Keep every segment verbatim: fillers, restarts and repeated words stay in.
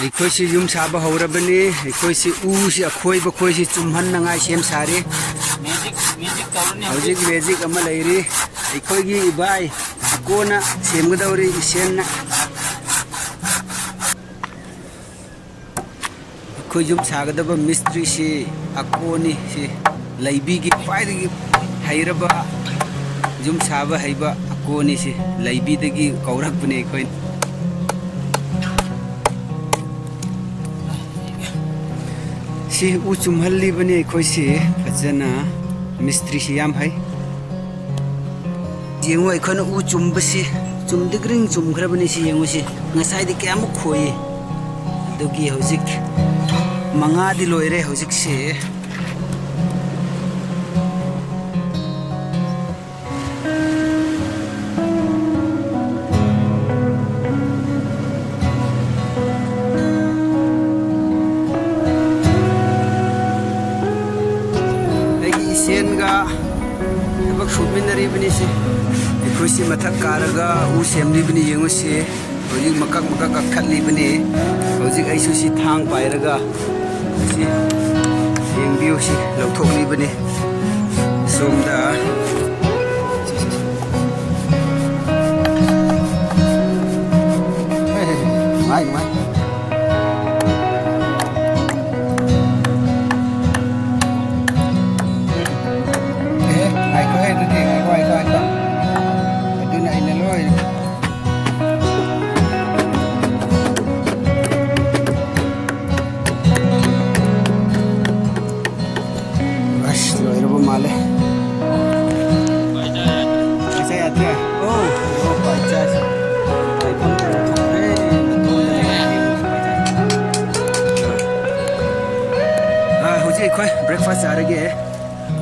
ꯑꯩꯈꯣꯏꯁꯤ ꯌꯨꯝ ꯁꯥꯕ ꯍꯧꯔꯕꯅꯤ꯫ ꯑꯩꯈꯣꯏꯁꯤ ꯎꯁꯤ ꯑꯈꯣꯏꯕ ꯈꯣꯏꯁꯤ ꯆꯨꯝꯍꯟꯅꯉꯥꯏ ꯁꯦꯝ ꯁꯥꯔꯤ꯫ ꯃꯦꯖꯤꯛ, ꯃꯦꯖꯤꯛ ꯇꯧꯔꯅꯤ ꯍꯧꯖꯤꯛ꯫ ꯍꯧꯖꯤꯛ ꯃꯦꯖꯤꯛ ꯑꯃ ꯂꯩꯔꯤ꯫ ꯑꯩꯈꯣꯏꯒꯤ ꯏꯕꯥꯏ ꯑꯀꯣꯟꯅ ꯁꯦꯝꯒꯗꯧꯔꯤ, ꯏꯁꯦꯟꯅ꯫ ꯑꯩꯈꯣꯏ ꯌꯨꯝ ꯁꯥꯒꯗꯕ ꯃꯤꯁꯇ꯭ꯔꯤꯁꯤ ꯑꯀꯣꯟꯅꯤ꯫ ꯁꯤ ꯂꯩꯕꯤꯒꯤ ꯈ꯭ꯋꯥꯏꯗꯒꯤ ꯍꯩꯔꯕ, ꯌꯨꯝ ꯁꯥꯕ ꯍꯩꯕ ꯑꯀꯣꯟꯅꯤ꯫ ꯁꯤ ꯂꯩꯕꯤꯗꯒꯤ ꯀꯧꯔꯛꯄꯅꯦ ꯑꯩꯈꯣꯏꯅ꯫ ꯁꯤ ꯎ ꯆꯨꯝꯍꯜꯂꯤꯕꯅꯤ ꯑꯩꯈꯣꯏꯁꯤ ꯐꯖꯅ꯫ ꯃꯤꯁꯇ꯭ꯔꯤꯁꯤ ꯌꯥꯝ ꯍꯩ꯫ ꯌꯦꯡꯉꯨ, ꯑꯩꯈꯣꯏꯅ ꯎ ꯆꯨꯝꯕꯁꯤ ꯆꯨꯝꯗꯤꯒ꯭ꯔꯤꯡ ꯆꯨꯝꯈ꯭ꯔꯕꯅꯤ꯫ ꯁꯤ ꯌꯦꯡꯉꯨ, ꯁꯤ ꯉꯁꯥꯏꯗꯤ ꯀꯌꯥꯃꯨꯛ ꯈꯣꯏꯌꯦ꯫ ꯑꯗꯨꯒꯤ ꯍꯧꯖꯤꯛ ꯃꯉꯥꯗꯤ ꯂꯣꯏꯔꯦ ꯍꯧꯖꯤꯛꯁꯦ꯫ ꯑꯩꯒꯤ ꯏꯆꯦꯟꯒ ꯊꯕꯛ ꯁꯨꯃꯤꯟꯅꯔꯤꯕꯅꯤ꯫ ꯁꯤ ꯑꯩꯈꯣꯏꯁꯤ ꯃꯊꯛ ꯀꯥꯔꯒ ꯎ ꯁꯦꯝꯂꯤꯕꯅꯤ꯫ ꯌꯦꯡꯉꯨꯁꯤ, ꯍꯧꯖꯤꯛ ꯃꯀꯛ ꯃꯀꯛ ꯀꯛꯊꯠꯂꯤꯕꯅꯤ꯫ ꯍꯧꯖꯤꯛ ꯑꯩꯁꯨ ꯁꯤ ꯊꯥꯡ ꯄꯥꯏꯔꯒ ꯁꯤ ꯌꯦꯡꯕꯤꯌꯨ, ꯁꯤ ꯂꯧꯊꯣꯛꯂꯤꯕꯅꯤ꯫ ꯁꯣꯝꯗ ꯁꯤ, ꯁꯤ, ꯁꯤ꯫ ꯍꯦ, ꯍꯦ, ꯍꯦ꯫ ꯅꯨꯡꯉꯥꯏ, ꯅꯨꯡꯉꯥꯏ꯫ ꯑꯦ, ꯉꯥꯏꯈꯣꯍꯦ, ꯑꯗꯨꯗꯤ ꯉꯥꯏꯈꯣ, ꯉꯥꯏꯈꯣ, ꯉꯥꯏꯈꯣ꯫ ꯑꯗꯨꯅ ꯑꯩꯅ ꯂꯣꯏ꯫ ꯑꯁ, ꯂꯣꯏꯔꯕ ꯃꯥꯜꯂꯦ꯫ ꯄꯥꯏꯆꯥ ꯌꯥꯗ꯭ꯔꯦ꯫ ꯑꯣ, ꯑꯣ, ꯄꯥꯏꯆꯥꯁꯦ꯫ ꯄꯥꯏꯐꯝ ꯊꯣꯛꯇ꯭ꯔꯦ꯫ ꯑꯥ, ꯍꯧꯖꯤꯛ ꯑꯩꯈꯣꯏ breakfast ꯆꯥꯔꯒꯦ꯫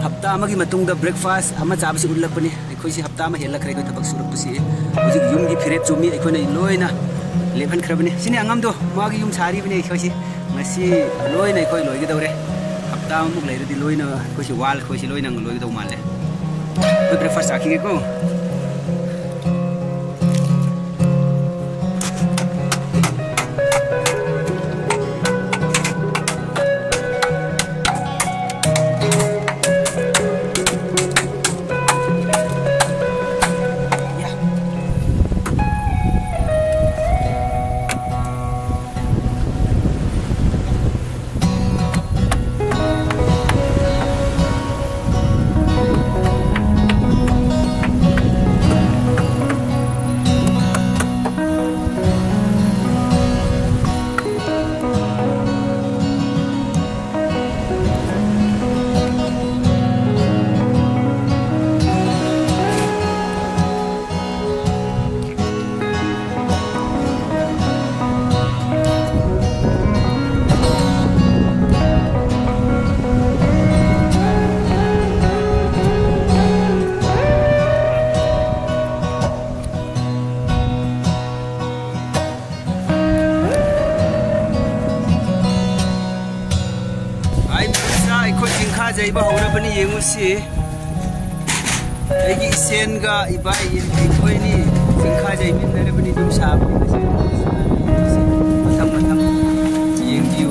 ꯍꯞꯇꯥ ꯑꯃꯒꯤ ꯃꯇꯨꯡꯗ breakfast ꯑꯃ ꯆꯥꯕꯁꯤ ꯎꯠꯂꯛꯄꯅꯤ꯫ ꯑꯩꯈꯣꯏꯁꯤ ꯍꯞꯇꯥ ꯑꯃ ꯍꯦꯜꯂꯛꯈ꯭ꯔꯦ ꯑꯩꯈꯣꯏ ꯊꯕꯛ ꯁꯨꯔꯛꯄꯁꯤ꯫ ꯍꯧꯖꯤꯛ ꯌꯨꯝꯒꯤ ꯐꯤꯔꯦꯞ ꯆꯨꯝꯃꯤ, ꯑꯩꯈꯣꯏꯅ ꯂꯣꯏꯅ ꯂꯦꯞꯍꯟꯈ꯭ꯔꯕꯅꯤ꯫ ꯁꯤꯅꯤ ꯑꯉꯝꯗꯣ, ꯃꯥꯒꯤ ꯌꯨꯝ ꯁꯥꯔꯤꯕꯅꯤ ꯑꯩꯈꯣꯏꯁꯤ꯫ ꯉꯁꯤ ꯂꯣꯏꯅ ꯑꯩꯈꯣꯏ ꯂꯣꯏꯒꯗꯧꯔꯦ꯫ ꯍꯞꯇꯥ ꯑꯃꯃꯨꯛ ꯂꯩꯔꯗꯤ ꯂꯣꯏꯅ ꯑꯩꯈꯣꯏꯁꯤ wall ꯑꯩꯈꯣꯏꯁꯤ ꯂꯣꯏꯅ ꯂꯣꯏꯒꯗꯧ ꯃꯥꯜꯂꯦ꯫ ꯑꯩꯈꯣꯏ breakfast ꯆꯥꯈꯤꯒꯦꯀꯣ꯫ ꯂꯩꯕ ꯍꯧꯔꯕꯅꯤ, ꯌꯦꯡꯉꯨꯁꯤ꯫ ꯑꯩꯒꯤ ꯏꯆꯦꯟꯒ ꯏꯕꯥꯏ ꯑꯩꯈꯣꯏꯅꯤ ꯖꯤꯡꯈꯥ ꯌꯩꯃꯤꯟꯅꯔꯕꯅꯤ, ꯌꯨꯝ ꯁꯥꯕꯅꯤ꯫ ꯃꯊꯪ ꯃꯊꯪ ꯌꯦꯡꯕꯤꯌꯨ꯫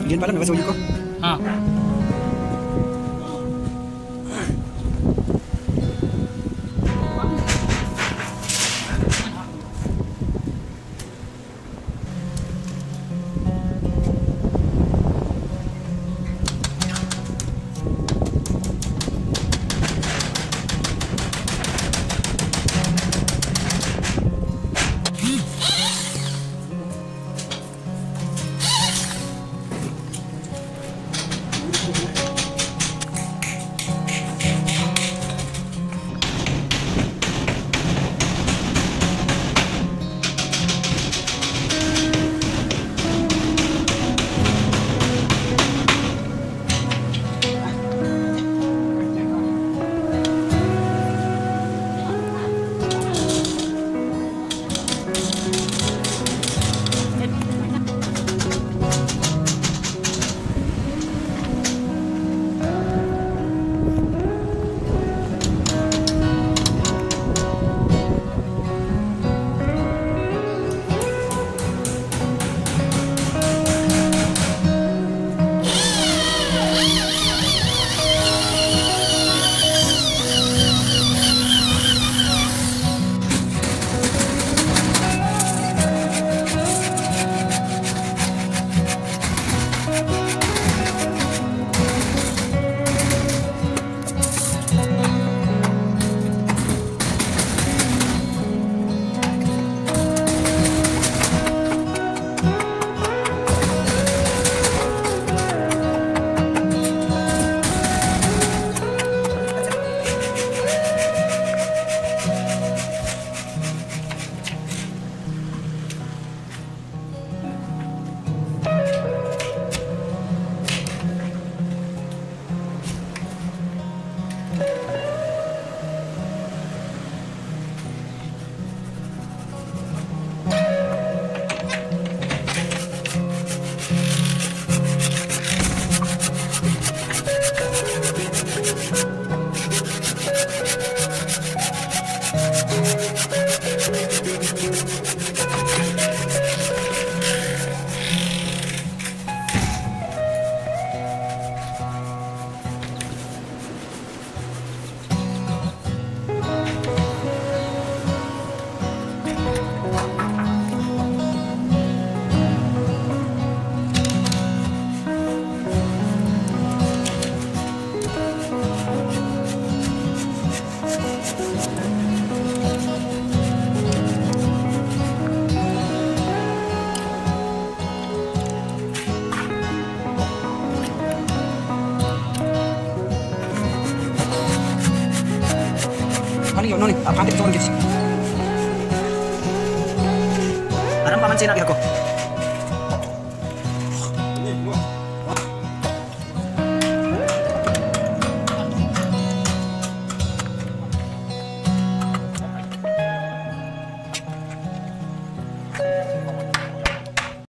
Diyan pala, nabasa ko. Ah. Yo, no, ni, apa kita orang gitu. Aram paman sih nak ya kok.